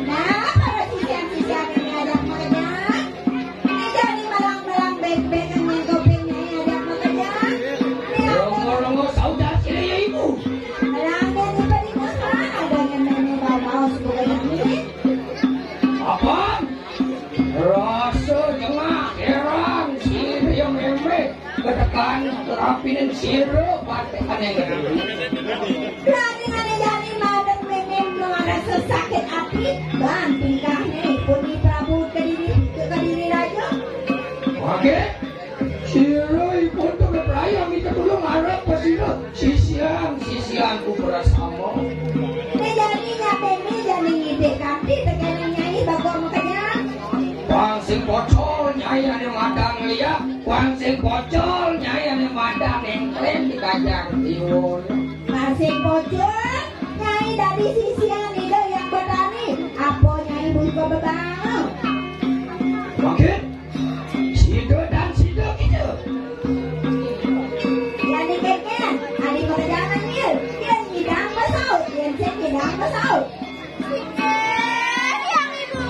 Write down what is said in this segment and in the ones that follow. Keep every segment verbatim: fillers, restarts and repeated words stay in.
Nah, para sisian-sisian ini ada apa aja? Ini jadi malang-malang beng-beng yang nyengkopin Nyai ada apa aja? Ini apa? Rongo-rongo saudara sila ya ibu. Malang dan di pernikahan ada yang nenek bawa baos bukan ini. Apa? Rasa jengah heran si yang meme ketekan kerapinan sira patekan yang gede. Berani ngane jani madeng meme merasa sakit hati, ban tingkahnya pun di Prabu Kediri, ke Kediri Raja. Oke. Sira ipun tuh beraya minta tulung arep ke sira. Sisian, sisianku bersama. Nek jani nyatene jani ngidih kanthi tekene Nyai baka makanya. Wong sing pocol Nyai ane madang liya, wong sing pocol Nyai ane madang engklen di kajang tiwul. Wong sing pocol Nyai dadi sisian Ida Hyang Betari, apa Nyai buka bebangun? Makin Sida dan sida kita. Yan dikeken, adi pekerjaan dia. Dia nyidang masaut, dia cek nyidang masaut. Sing, yang ibu,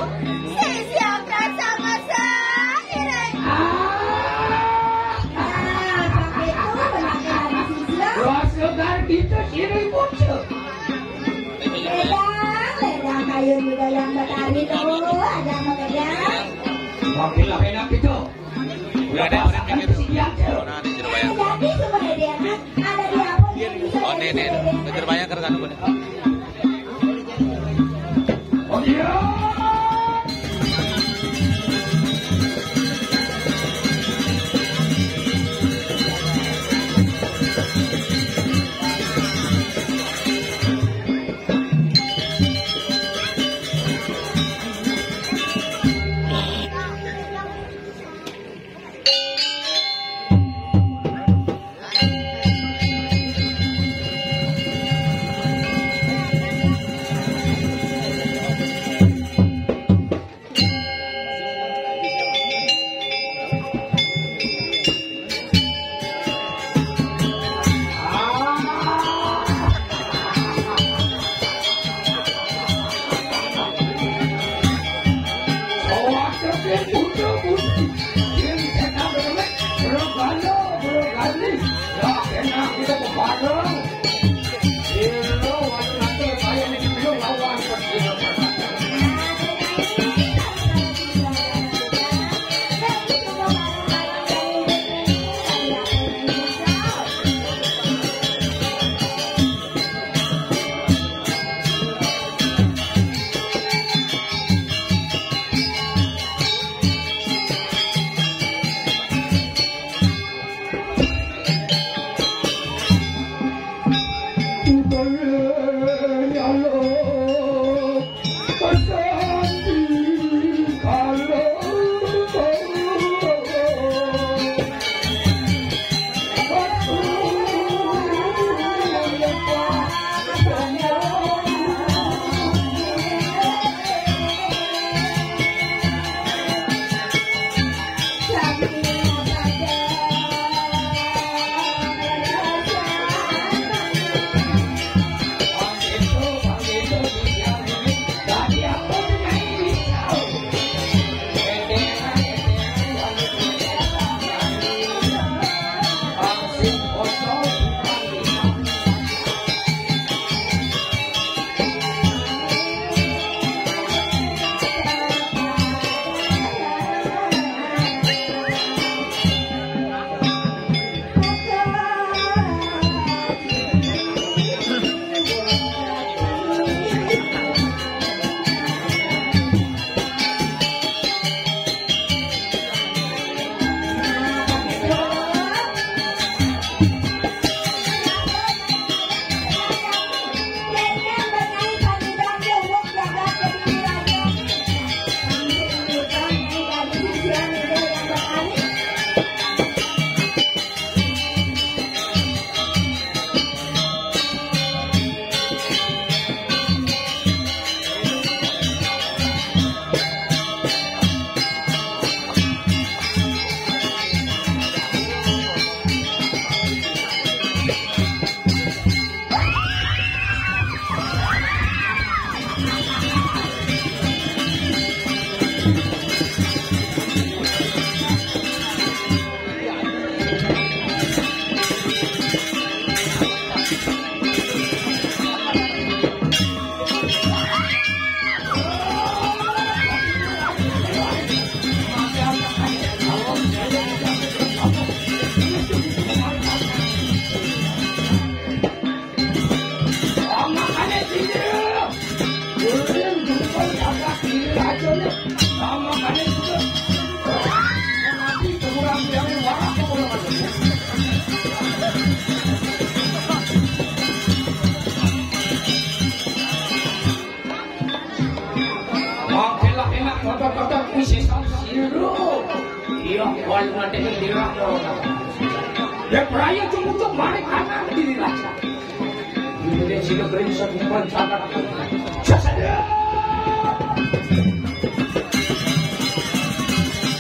si siap rasa masak, irai. Ah. Nah, pakai itu, pakai dari sisi. Rasakan kita sini bocah. Ledang, ledang kayu juga yang bertani tuh, ada apa ledang? Makin lah enak itu. Udah ada orang yang gitu. Corona di Surabaya. Jadi semua ledang ada di apa yang bisa. Oh, nih, nih, nih. Surabaya kerja dulu nih. Oh, iya. Makin enak kotor-kotor isi sirup. Iya, wal nanti dirang. Ya, beraya cukup mari kanan diri lah. Ini dia sini beri sebuah sangat. Sesedap.